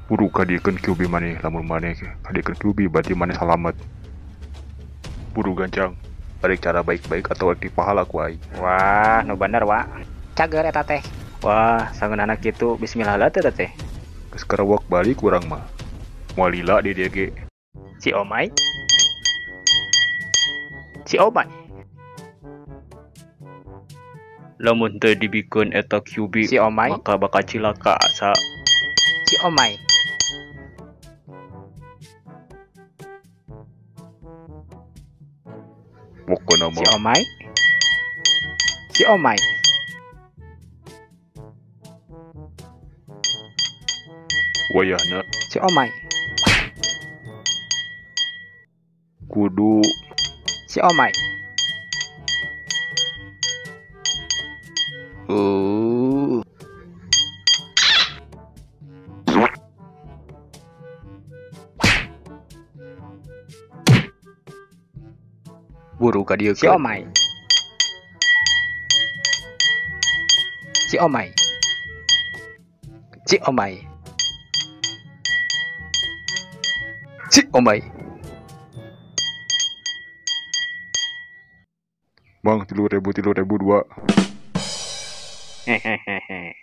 Buru kadiekeun QB maneh, lamun maneh kadiekeun QB berarti maneh salamet. Buru gancang. Balik cara baik-baik atau arti pahala ku aing. Wah, nu bener wa. Cager eta teh. Wah, sangeunana kitu bismillah lah teh teh. Geus karewak balik urang mah. Moal lila di dieu ge. Si Omai. Si Omai. Lamun teu dibikeun eta QB, Si Omai. Maka bakal cilaka asa. Si Omai. Pokona Si mah Omai. Si Omai. Wayahna Si Omai. Kudu Si Omai. Buru ka dieu. Si Omai. Si Omai. Si Omai. Si Omai. Bang, 3.000 3.000 dua. Hehehe.